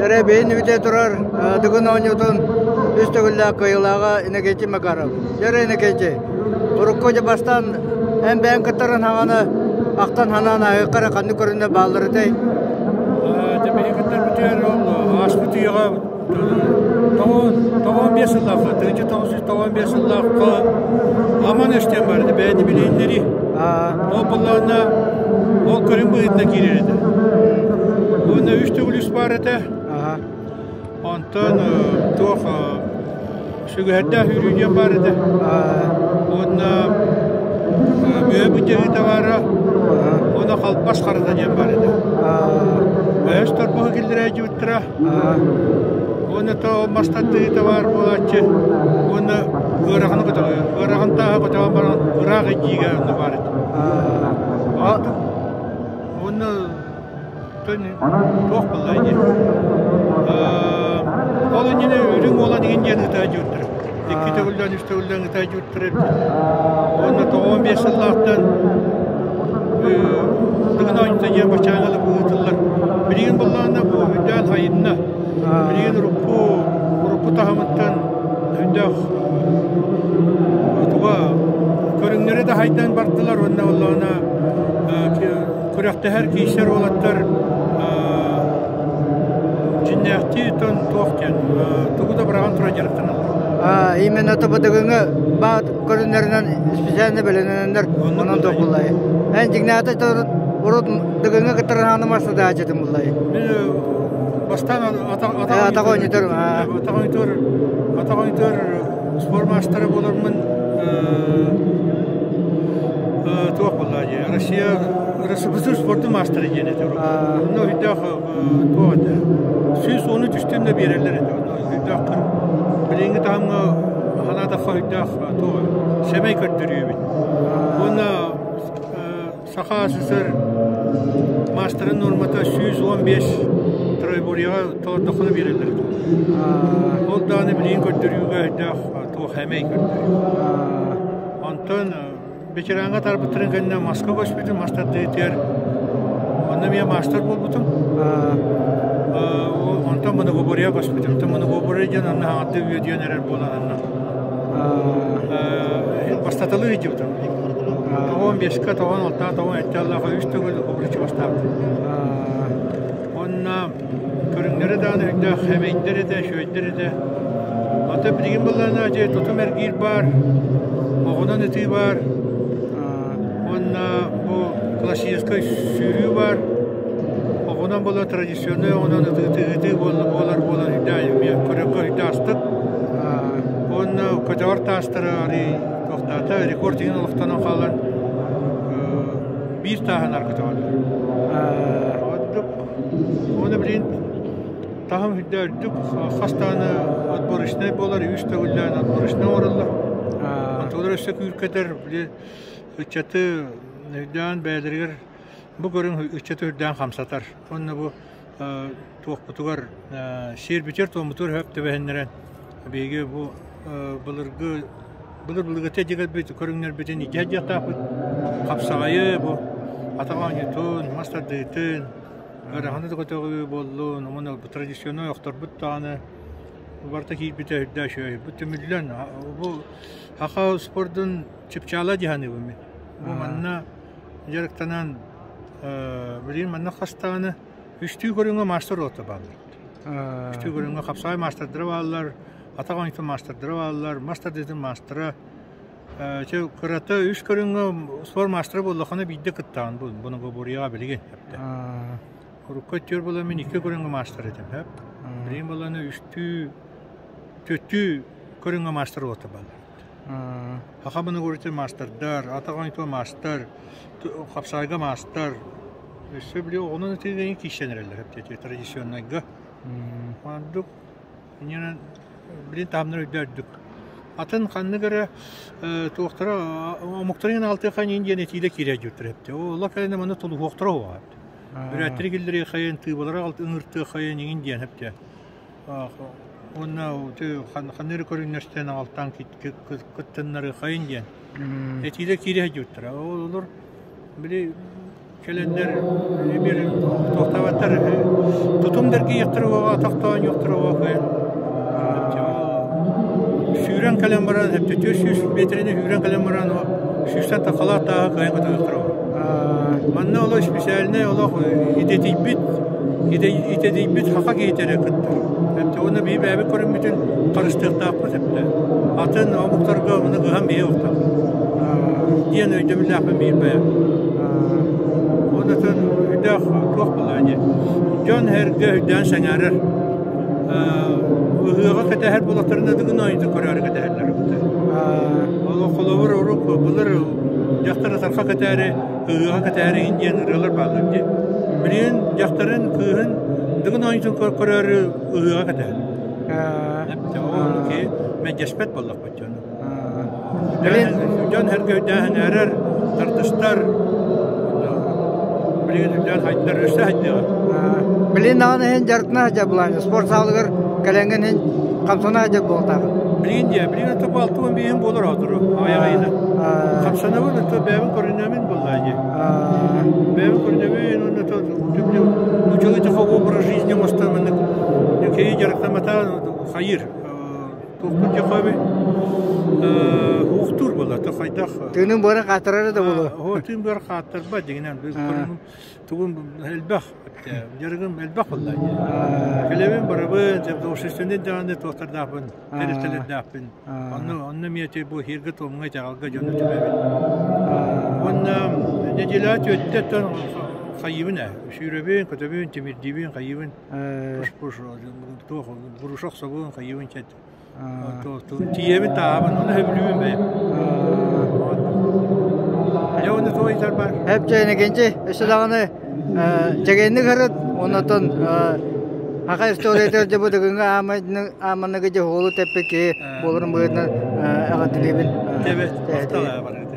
Эрэ бэйин бүтэ турар Дыгын оонньуутун үс төгүллээх кыайыылааҕа Иннокентий Макаров. Дьэ Иннокентий, урукку дьэ бастаан эн бэйэҥ кыттарын хаҥаны ахтан ханаан ааһыахха эрэ ханнык көрүнэ бааллар этэй? Дьэ биһиги кыттарбытыгар ол ааспыт үйэҕэ 95 сыллаахха, 1995 сыллаахха Аман өстөн барды бэйэни билиһиннэрии. Ол буоллаҕына ол көрүҥ быһыытынан киирэр этэ. Уонна үс төгүл үс баар этэ. Онтон туох сүгэһэрдээх үүрүү диэн баар этэ. Уонна мүө быдьаһыыта баара. Уонна халбас харата диэн баар этэ. Өс торбоһу киллэрээдьибиттэрэ. Уонна то мас тардыыта баар буолааччы. Уонна ыараханы көтөҕө. Ыарахан тааһы көтөҕөн баран ыраах илдьиигэ онно баар этэ. Уонна туох буолла ини? Ол иннинэ үрүҥ уолан иҥин диэн ытаадьыыттар. Икки төгүллээн, үс төгүллээн ытаадьыыттар эбит. Уонна 95 сыллаахтан Дыгын оонньуута диэн бачааҥҥа ыытыллар. Билигин буоллаҕына бу үрдээн хайынна. Билигин урукку урукку таһымыттан үрдээх туга көрүҥнэрэ да хайдан бардылар уонна буоллаҕына күрэхтэһэр киирсэр уолаттар дьиннээхтии туох диэн тугу да быраҕан туран дьарыктаналлар. Именно тободыгыҥы баат көрүннэринэн специально бэлэнэннэр онон туохуллай. Эн дьиҥнээхтик урут дыгыҥы кыттарынааны мастадаачытым буллай. Бастаан атах оонньутар атах оонньутар спорт маастара буолармын туох буолла дии Россия РСФСР спордун маастара диэн этэ онно өйдөөх туох этэ 110 түстэн да биэрэллэр этэ онно өйдөөх билиҥҥи таһымҥа санаатахха өйдөөх туох сэмэй көрдөрүү эбит уонна Саха СССР маастарын нуормата 115 троеборьеҕа толордоххуна биэрэллэр этэ. Ол даҕаны билигин көрдөрүүгэ өйдөөх туох эмэй көрдөрүү. Онтон ветераҥҥа тарбыттарын кэннэ маска көспүтүм, мас тардыытыгар онно эмиэ маастар буолбутум. Онтон многоборьеҕа көспүтүм. Онтон многоборье диэн онно хаҥардыы үөдүйэн эрэр буолан онно Бастатылыы ыйдьыбытым. 95-ка, 96-га, 97-га үс төгүл обручу бастаабытым. Уонна көрүҥнэрэ даҕаны өйдөөх эмэйдэр этэ, үчүгэйдэр этэ. Ата билигин былаана дьэ тутум эргиир баар, оҕунан ытыы баар, уонна бу классическай сүүрүү баар. Оҕунан буола традиционнай оҕунан ытыы буолар буолан өйдөөх көрөргө өйдөөх Уонна көтөҕөр таастара арыый туохтаата, рекорд иһин олохтонон хаалан биир тааһын аргытаҕаллар. Ордук уонна билигин таһым үрдэ үрдүк, хас даҕаны отборочнай буолар, үс төгүллээн отборочнай оҥороллор. Онтулар өссө күүркэтэр, били ыччаты өйдөөн бэйэлэригэр бу көрүҥ ыччаты үрдээн хамсатар. Уонна бу туохпутугар сиэрбитигэр-туоммутугар сөп түбэһиннэрэн биһиги бу былыргы былыр-былыргыта дьигэлбит көрүҥнэрбитин илдьэ сылдьыахтаахпыт. Хапсаҕайы бу атах оонньуутун, мас тардыытын, ыараханы да көтөҕүү буоллун, уонна традиционнай охторбут даҕаны барыта киирбитэ үрдэ үчүгэй. Бу түмүллэн бу саха спордун чыпчаала дии саныыбын мин. Бу манна дьарыктанан билигин манна хас даҕаны үстүү көрүҥҥэ маастар уолаттар бааллар. Үстүү көрүҥҥэ хапсаҕай маастардара бааллар, атах оонньуутун маастардара бааллар, мас тардыытын маастара. Чэ, кырата үс көрүҥҥэ спорт маастара буоллаххына биирдэ кыттаҕын бу Боногоборьеҕа билигин эптэ. Урукку өттүгэр буолан мин икки көрүҥҥэ маастар этим. Билигин буолан үстүү, түөртүү көрүҥҥэ маастар уолаттар бааллар. Саха Боногорьетын маастардар, атах оонньуутун маастар, хапсаҕайга маастар. Өссө били оҕонон ытыыга киирсэн эрэллэр традиционнайга. Ордук иннинэн билин таһымнар өйдө үрдүк. Атын ханнык эрэ туохтара омуктарын алтыахайын диэн этиилэ киирэ дьүртэр эпти. Ол кэлэн маны тулуһуохтара уоҕа. Бүрээттери киллэриэхэйин, тыыбалара ыҥыртыахайын иҥин диэн эпти. Уонна ханнык эрэ көрүҥнэртэн аҕалтаан кыттыннарыахайын диэн этиилэ киирэ сылдьыбыттара. Олор били Кэлэннэр бир туохтаабаттар тутум дэргийэхтэр уоҕа тохтоонньуохтар уоҕа кыайан сүүрэн кэлэн баран 400 метрини сүүрэн кэлэн баран сүүстэн тахалаах тааһы кыайан көтөҕүөхтэр Манна олох специальнай олох идэтийбит идэтийбит хаха киһитэрэ кыттар. Уонна биһи бэйэбит көрүммүтүн харыстыахтаахпыт эптэ. Атын омуктарга ону кыһан биһи охтоохпут. Диэн өйдөбүллээхпин биир бэйэм. Онон үрдээх туох буолаа дии. Дьон эргэ үрдээн сэҥээрэр. Ыһыаҕа кэтэһэр буоллахтарына дыгын оонньуутун көрөөрү кэтэһэллэр эбит. Ол холобур урук былыр дьахтар ытарха кэтээри, ыһыаҕа кэтээри иһин диэн ырыалар бааллар дии. Билигин дьахтарын, кыыһын дыгын оонньуутун көрөөрү ыһыаҕа кэтэһэр. Ол киһи мэлдьэспэт буоллахпыт дьону. Дьон сэргэ өйдөөһүн эрэр, тардыстар, билигин өйдөөн хайдар, өссө хайдыаҕа. Билин даҕаны иһин дьарыктана сылдьар булаан, спорт саалыгар кэлэҥҥин иһин хамсана сылдьар буолтааҕын. Билигин дии, билигин это балтыбын биһин буолар отуру, айаҕайына. Хамсанабын, это бэйэбин көрүнэмин буоллаа дии. Бэйэбин көрүнэбин, уонна то нучалы такого образ жизни оҥостон маннык киһи дьарыктамматаҕын хайыр. Туохпут дьахабы уохтуур буолла, то хайдах Тыынын быара хааттарара да буолуо. Оо, тыын быара хааттарба дьиҥинэн тугун элбэх дьарыгым элбэх буолла. Кэлэбин барабын, общественный даҕаны туохтардаахпын, тэрилтэлэрдээхпин. Онно онно эмиэ бу иһиргэ-туомҥа итэҕэлгэ дьону түмэбин. Уонна неделя түөттэ хайыыбын ээ. Сүүрэбин, көтөбүн, тимирдиибин, хайыыбын. Туох бурушок собуун хайыыбын чэт тиийэбин таабын ону сөбүлүүбүн бэйэм. Дьэ уонна туох ыйытар баар? Эп чэйнекинчи өссө даҕаны чэгиэнник ырыт оннотон Аха историятыгар дьэ бу дыгыҥҥа ааманыгы дьэ уолу тэппит киһи буоларын быһыытынан эҕэрдэлиибин. Тэбэ, махтал барыта.